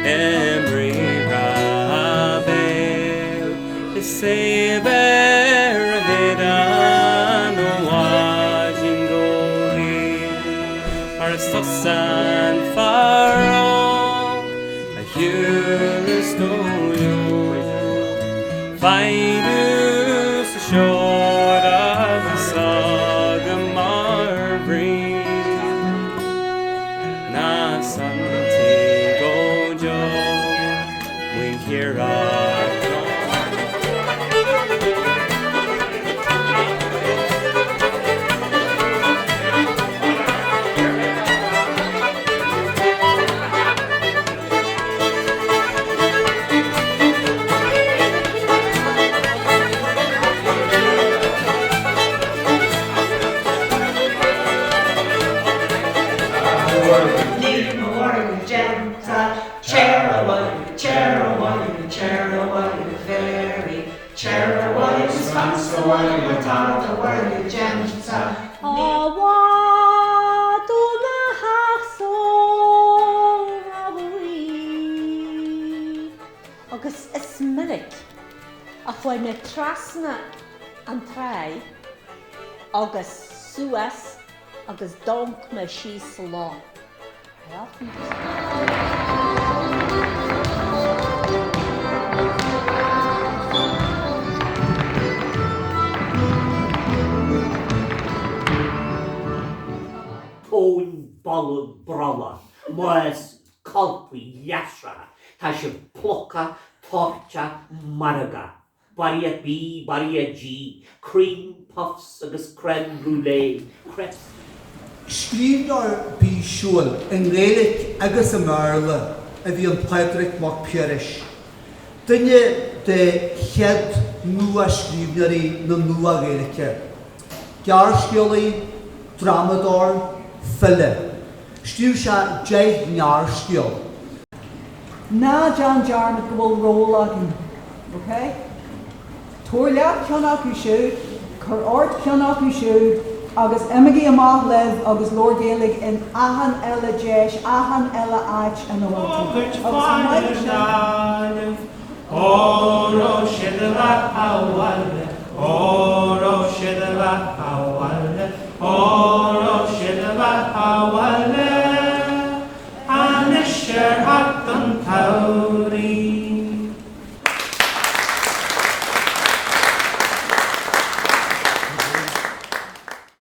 I mbriathra a béil is é bheith ar a héadan ó mhaidin go hoíche Mar is tusa an fear óg a shiúlas go leor Faigh thusa seoid agus agam mar bhrí Ná santaigh go deo muintir I bhfad ó mo theach bhuí. Agus is minic a chuaigh mé trasna an tráigh agus suas agus d'amharc mé síos sa long. I often just. Tóin bolg brolla, más coirpigh leasracha, tá sibh pluctha, toirteach, mairgeach. Barraíocht B, barraíocht G, cream puffs agus crème brûlée, crepes. Scríbhneoir bísiúil i nGaeilge agus i mBéarla a bhí in Pádraig Mac Piarais, duine de chéad nua-scríbhneoirí na Nua-Ghaeilge. Gearrscéalaí, drámadóir, file. Scríobh sé 10 ngearrscéal. Ná déan dearmad go bhfuil ról againn, ok? Tabhair leat ceann acu siúd, cuir ort ceann acu siúd agus imígí amach libh agus labhair Gaeilge in achan uile deis, achan uile áit ina bhfuil tú. Agus chomh maith leis sin. Óró sé do bheatha abhaile, óró sé do bheatha abhaile, óró sé do bheatha abhaile.